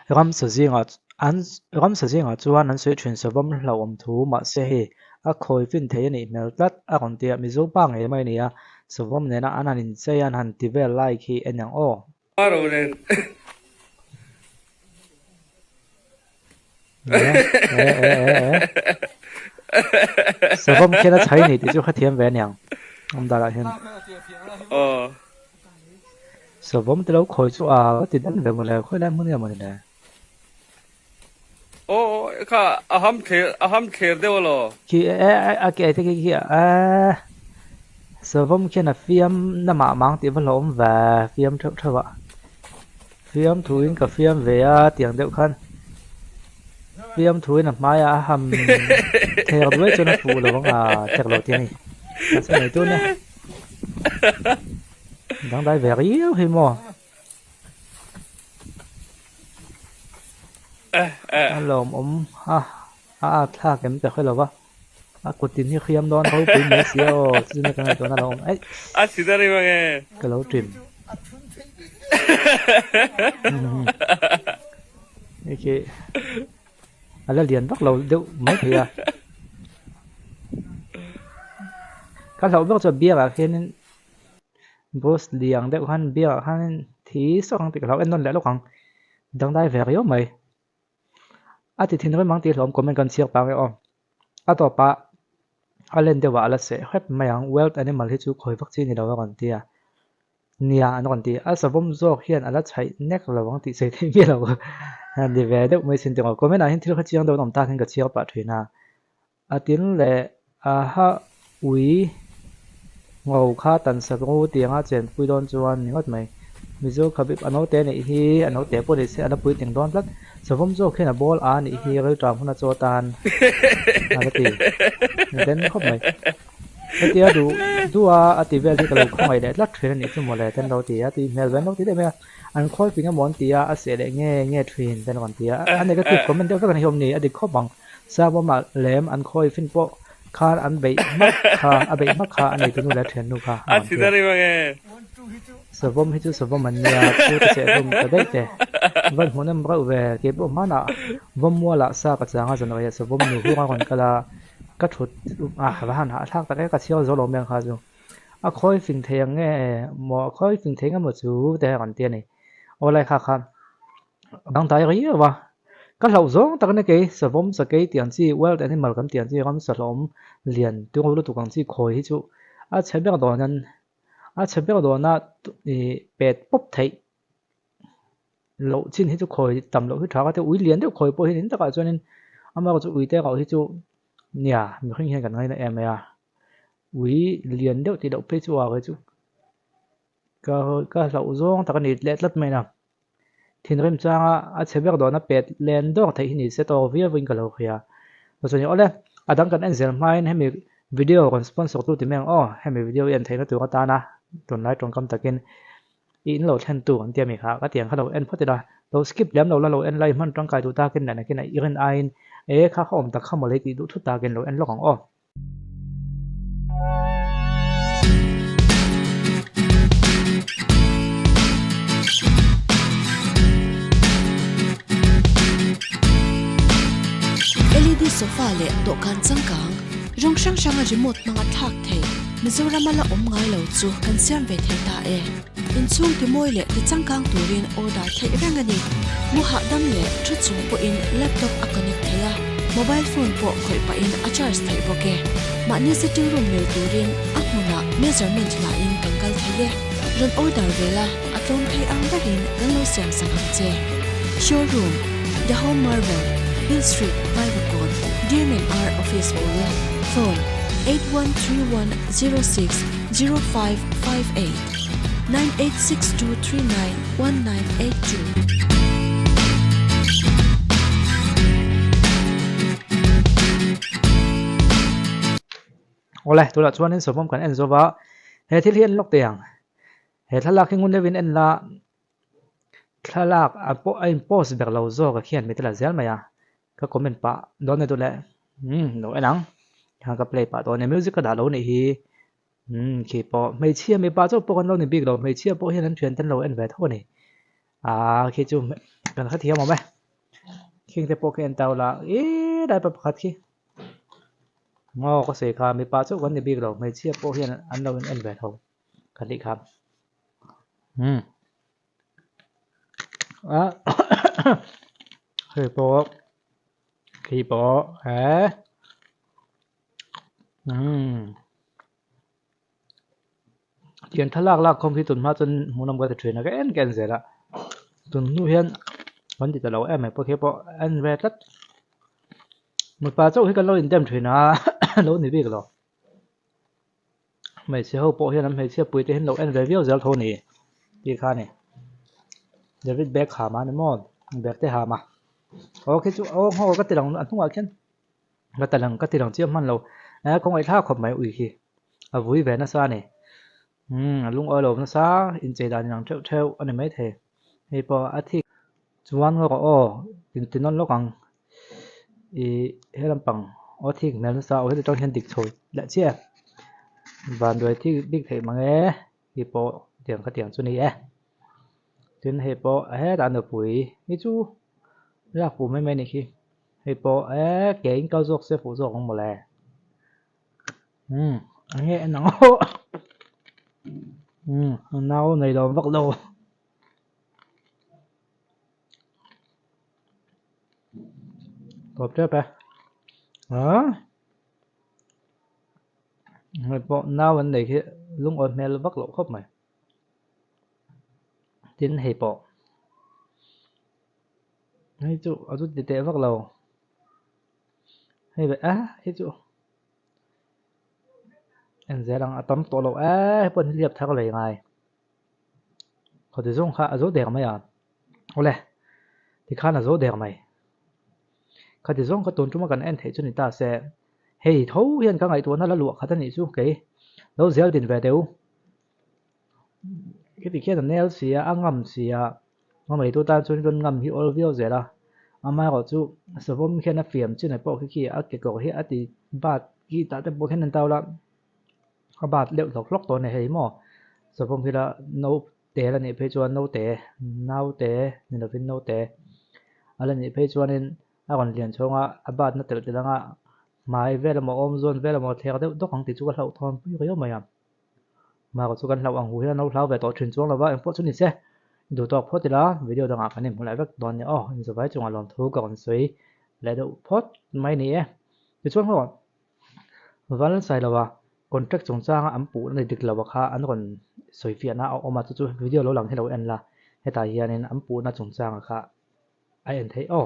Ramsa zingah an ramsa zingah chuan an sawi thin savawm hlauhawm thu mahse hei a khawi fin thei a nih hmel tlat a rawn ti a, Mizo pa ngei mai a ni a, savawm nena an han inchei a an han ti vel lai khi en ang aw. Savawm khian a chhai ni tih chu hrethiam ve aniang awm darah hian. Savawm te lo khawi chu a va ti dan ve mawle khawi lai hmun nge mawni le. Aw kha a ham thler a ham thler deuh alaw. Khi e e a ke te khi khi e savawm khian a fiam na mah mang tih va hlauhawm ve fiam theuh theuh a. Fiam thuin ka fiam ve a tiang deuh khan fiam thuin a hmaiah a ham thek duai chuan a fuh lo ang a thek lo tih a ni. Mahse nei tun e. Dangdai ve riau hi maw. A lawmawm a a at thlak em ka hre lo va. A kutin hi hriam dawn ropui mai sia aw chu chu ka ngaihtuahna lo awm aih. A chhi ta rih mange. Ka lo trim. Hei khi a la lian vak lo deuh mai thei a. Ka hlauh vak chu a biakah khianin boss liang deuh khan biakah khanin thi sawk ang tih ka hlau en nawn leh lawk ang. Dangdai ve riau mai. A ti thin rem ang tih hlawm comment kan chhiar pah nge aw. A tawpah a len deuhah a la seh hrep mai ang. Wild animal hi chu khawi vak chi ni lo a rawn ti a. Nia an rawn ti. A savawm zawk hian a la chhaih nek lo ang tih sawi theih miah lo. Ni ve deuh mai sin tih comment ah hian thil kha chiang deuh an awm tak hian ka chhiar pah thin a. A tin leh a ha ui ngo kha tan sak ru tianga chenpui dawn chuan ni ngawt mai. Mizo khabib a naute anih hi a naute pawh ni se a la puitling dawn tlat. Savawm zawk hian a ball a nih hi rilṭam hun a chaw tan a la ti den khawp mai. Hetia duh duh a a ti vel hi ka lo khawngaih leh tlat thin a nih chu mawle ten lo ti a tih hmel ve an lo ti daih mai a. An khawi fing emaw an ti a a seh leh nge nge thin ten rawn ti a. A negative comment deuh vek a ni hi awm ni a dik khawp ang. Savawmah lem an khawi fin pawh khan an beih hmak kha a beih hmak kha a nei tunu leh a thiannu kha a rawn ti a. Savawm hi chu savawm an nia, chu te seh hlum ta daih te. Van hmuhnawm reuh ve, kei pawh hmanah Vawmmualah sa ka chang a zanawih ah savawm nu hung a rawn kal a, ka thut a va han hahthlak tak e ka chhiar zo lo mai ang kha chu. A khawi fing thei ang nge maw a khawi fing thei nga maw chu te a rawn ti a ni. Aw lai kha kha dangdai riau a, ka hlauh zawng tak ania kei savawm sakei tih ang chi wild animal kan tih ang chi ramsa hlawm lian turu lutuk ang chi khawi hi chu a chhe ber dawn an a chhe ber dawna ih pet pawp theih loh chin hi chu khawi tam loh hi tha ka ti ui lian deuh khawi pawh hi ni takah chuanin amaherawhchu ui te erawh hi chu nia mihring hian kan ngaina em mai a ui lian deuh tih loh phei chu a chu ka ka hlauh zawng tak a ni leh tlat mai a. Thinrim changa a chhe ber dawhna pet len dawr theih hi ni se tawk viau in ka lo hria. Chuan awle a dang kan en zel hmain hemi video rawn sponsor tu ti mai ang aw, hemi video i en theihna tur atana tunlai tawngkam takin i in lo thlen tu an ti ami kha ka tiang kha lo en phawt ila, lo skip lem lo la lo en la i hman tangkai duh takin leh nakin a i rin aiin e kha kha awm tak kha mawle tih duh thut takin lo en lawk ang aw. LED sofa leh dawhkan changkang, rawng hrang hranga remote hmanga thlak thei Mizorama la awm ngai lo chu kan siam ve thei ta e. Inchhung timawi leh ti changkang turin order theih reng a ni. Mu hahdam leh thu chung pawhin laptop a connect thei a, mobile phone pawh khawih pahin a charge theih bawk e. Mahni sitting room mil turin a hmunah measurement lahin kan kal thei e. Rawn order ve la, a tlawm thei ang berin kan lo siam sak ang che. Showroom, The Home Marvel, Hill Street, Vaivakawn, DMNR Office bul, Phone, 813106 0558 986239 1982. Awle, tunah chuanin sawmawm kan en zo va, he thil hi en lawk teh ang. He thlalak hi ngun deuhin en la, thlalak a pawh a in post ber lo zawk a khian mi te la zel mai a. Ka comment pah dawn e duh le, umm lo en ang. Kha ka play pah dawn e, music ka dah lo nih hi. Umm khi pawh hmeichhia mipa chauh pawh kan lo ni bik lo, hmeichhia pawh hian an thian ten lo en ve tho a ni. Aaa khi chu kan hrethiam awm e. Khing te pawh khi en tau la ih lai pa pakhat khi maw ka sawi kha mipa chauh kan ni bik lo hmeichhia pawh hian an lo in en ve tho ka tih kha umm ah hei pawh khi pawh he umm Tiang thlalak lak khawm hi tunhma chuan hmuhnawm ka ti thin a ka en ka en zel a tun hnu hian kan ti ta lo em mai pawh khi pawh en ve tlat mipa chauh hi kan lo indem thin a lo ni bik lo hmeichhe ho pawh hian an hmeichhia pui te hi an lo en ve viau zel tho a ni tih kha a ni David Beckham a ni maw Beckham a aw khi chu aw nghawk ka ti lang a hnungah khian. Ka ta lang ka ti lang chiah hman lo eh khawngaih thlak khawp mai ui khi a vui ve nasa a ni umm a lungawi lo nasa inchei dan inang theuh theuh a ni maithei hei pawh a thik chuan ngaw rawh aw inti nawn lawk ang ih he lampang aw thik hmel nasa aw heti tang hian dik chho leh chiah e vanduai thik bik theih mang e hei pawh tiang kha tiang chu a ni e tin hei pawh hetah nupui hi chu lak fuh mai mai a nih khi. Hei pawh e ke in kal zawk se fuh zawk ang mawle. Umm a nge en ang aw. Umm a nau nei lo vak lo. Tawp tep e. Aa hei pawh nau an nei khi lungawi hmel vak loh khawp mai. Tin hei pawh. Hei chu a zu ti teh vak lo hei ve a hei chu en zel ang a tam tawh lo e hei pawh an hliap thar leh ngai khawti zawng kha a zo der mai a awle tikhan a zo der mai khati zawng kha tun tuma kan en theih chu ni ta se hei tho hian ka ngaihtuahna la luah khat a nih chu kei lo zel din ve deuh. Khiti khian a nel si a, a ngam si a, a meitu tan chuan rawn ngam hi awl viau zel a, amaherawh chu savawm khian a fiam chin ah pawh khi khi a kekawr hi a ti bat khi tah te pawh khian an tau la, a bat deuh hlawk hlawk tawh a ni hei maw, savawm khi la naute la nih phei chuan naute naute ni lovin naute a la nih phei chuanin a rawn lian chhawng a, a bat na telh telh anga hmai vel emaw awm zawn vel emaw thler deuh dawk ang tih chu ka hlauhthawn pui riau mai a. Mahka chu kan hlauh ang hu hian a lo hlau ve tawh thin chuang lova engpawh chu ni se duh tawk phawt ila video dangah kan inhmu leh vek dawn nia aw inzawvai chungah lawmthu ka rawn sawi leh deuh phawt mai ni e. Tichuan haw Val Sailoa contract chungchanga an puhna ni dik lo a kha an rawn sawi fiahna a awm a chu chu video lo lang hi lo en la hetah hianin an puhna chungchanga kha a en theih aw.